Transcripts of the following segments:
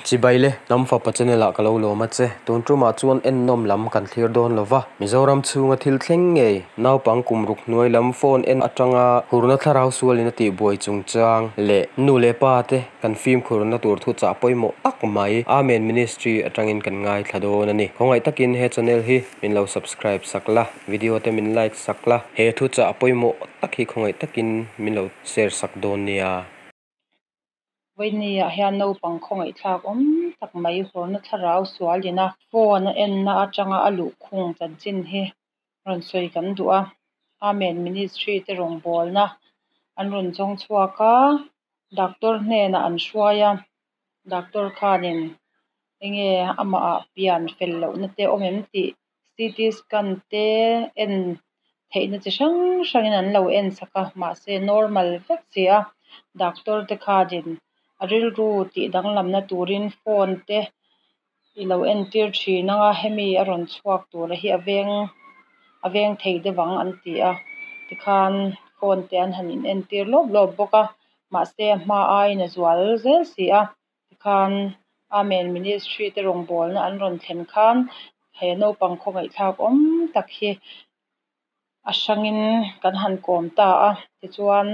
Chibai le, Hnam Fapa channel ah ka lo lawm a che. Tun tumah chuan ennawm lam kan thlir dawn lo va, Mizoram chhunga thil thleng ngei, naupang kum ruk hnuai lam phone en atanga hurna thlarau sualin a tihbuai chungchang leh nu leh pa te kan fimkhurna tur thuchah pawimawh tak mai Amen Ministry atangin kan ngaithla dawn a ni. Khawngaih takin he channel hi min lo subscribe sak la, video te min like sak la, he thuchah pawimawh tak hi khawngaih takin min lo share sak dawn nia. Vawinia hian naupang khawngaihthlak awm tak mai hurna thlarau sualin a phone a enna atanga a luhkhung chanchin hi rawn sawi kan duh a. Amen Ministry te rawngbawlna an rawn zawng chhuak a, doctor hnenah an hruai a, doctor khanin enge amah ah pian fel lohna te awm em tih CT scan te en theihna chi hrang hrangin an lo en sak a, mahse normal vek si a, doctor te khanin a rilru tih danglamna turin phone te i lo entir thin anga hemi a rawn chhuak tur hi a veng a veng thei deuh ang an ti a tikhan phone te an han in entir lawp lawp bawk a mahse a hma aiin a zual zel si a tikhan Amen Ministry te rawngbawlna an rawn thlen khan he naupang khawngaihthlak awm tak hi a hrangin kan han kawm ta a tichuan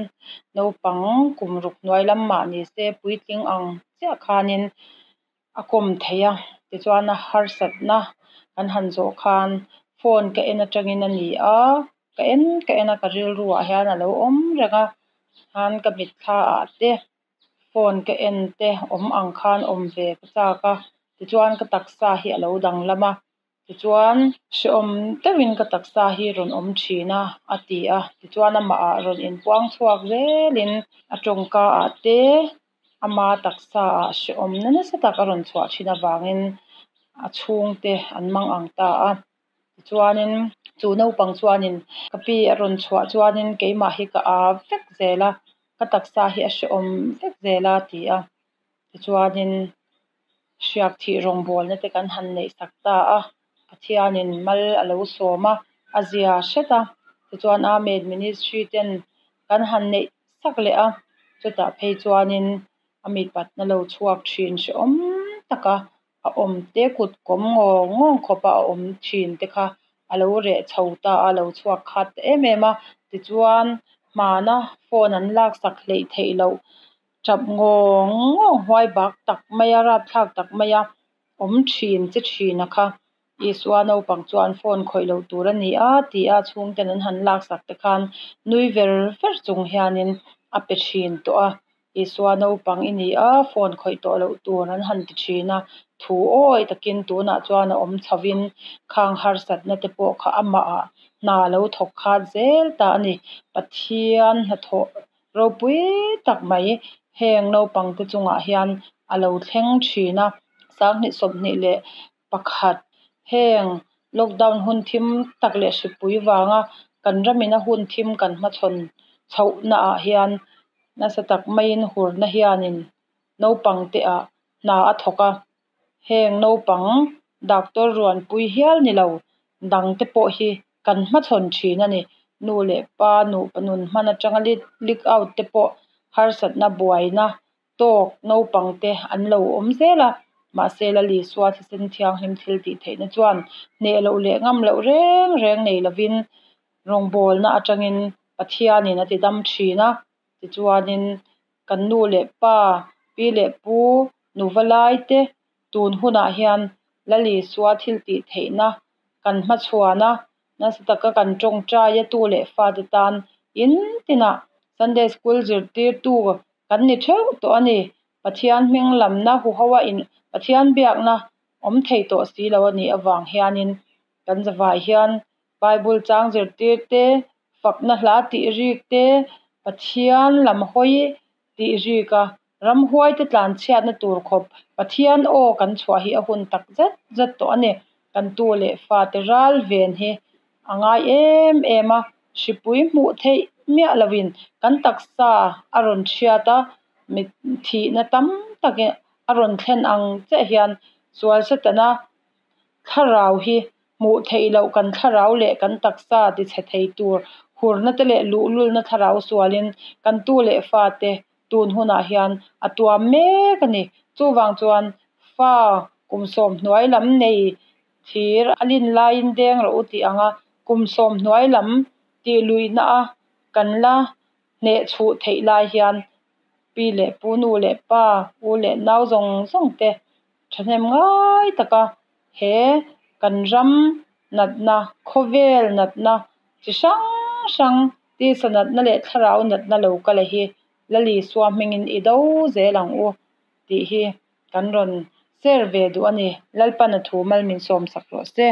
naupang kum ruk hnuai lam mah ni se puitling ang chiah khanin a kawm thei a tichuan a harsatna kan han zawh khan phone ka en atangin a ni a ka en ka en a ka rilru ah hian a lo awm reng a khan ka mitthla ah te phone ka en te awm ang khan awm ve ka chak a tichuan ka taksa hi a lo danglam a tichuan hrehawm deuhin ka taksa hi rawn awm thin a a ti a tichuan amah ah rawn inpuang chhuak zelin a tawngka ah te ama taksa ah hrehawm na nasa tak a rawn chhuah thin avangin a chhungte an mang ang ta a tichuanin chu naupang chuanin ka pi a rawn chhuah chuanin keimah hi ka a vek zel a ka taksa hi a hrehawm vek zel a ti a tichuanin hriak thih rawngbawlna te kan han neih sak ta a Pathianin mal a lo sawm a a zia hret a tichuan Amen Ministry ten kan han neih sak leh a chutah phei chuanin a mipatna lo chhuak thin hrehawm taka a awm te kut kawm ngawng ngawng khawpa a awm thin te kha a lo reh chho ta a lo chhuak khat ta em em a tichuan hmana phone an laksak hleih theih loh tap ngawng ngawng huai bak tak mai a rapthlak tak mai a awm thin che thin a kha Isua naupang chuan phone khawih loh tur a ni a ti a chhungten an han laksak te khan nui ver ver chung hianin a pe thin tawh a Isua naupang i ni a phone khawih tawh loh tur an han ti thin a thu awi takin tunah chuan a awm chhovin khang harsatna te pawh kha amah ah hna lo thawk khat zel ta a ni Pathian hnathawh ropui tak mai heng naupang te chungah hian a lo thleng thin a sanghnih sawmhnih leh pakhat heng lockdown hun thim tak leh hripui vanga kan ramina hun thim kan hmachhawn chhohna ah hian nasa tak maiin hurna hianin naupang te ah hna a thawk a heng naupang doctor ruanpui hial ni lo dang te pawh hi kan hmachhawn thin a ni nu leh pa nupa nun hman atanga leak out te pawh harsatna buaina tawk naupang te an lo awm zel a mahse Lal Isua thisen thianghlim thil tih theihna chuan hneh loh leh ngam loh reng reng nei lovin rawngbawlna atangin Pathianin a ti dam thin a tichuanin kan nu leh pa pi leh pu nuva lai te tun hunah hian Lal Isua thil tih theihna kan hmachhuan a nasa taka kan tawngtai a tu leh fate tan in tinah Sunday school zirtirtu kan ni theuh tawh a ni Pathian hming lamna huho a in Pathian biakna awm thei tawh si lo a nih avang hianin kan zavai hian Bible chang zirtir te fakna hla tih rik te Pathian lam hawi tih rik a ramhuai te tlan chhiatna tur khawp Pathian aw kan chhuah hi a hun tak zet zet tawh a ni kan tu leh fate ral ven hi a ngai em em a hripui hmuh theih miah lovin kan taksa a rawn chhiat a mit thihna tam tak a rawn thlen ang chiah hian sual setana thlarau hi hmuh theih loh kan thlarau leh kan taksa ti chhe thei tur hurna te leh luhlulna thlarau sualin kan tu leh fate tun hunah hian a tuam mek a ni chuvang chuan Fa kum sawm hnuai lam nei thir a lin laiin deng rawh u tih anga kum sawm hnuai lam tih luihna a kan la hneh chhuh theih lai hian pi leh pu, nu leh pa, u leh nau zawng zawng te thahnem ngai taka he kan ram natna, khawvel natna chi hrang hrang tisa natna leh thlarau natna lo kal a hi Lal Isua hmingin i do zel ang u tih hi kan rawn share ve duh a ni. Lalpan a thu mal min sawmsak rawh se.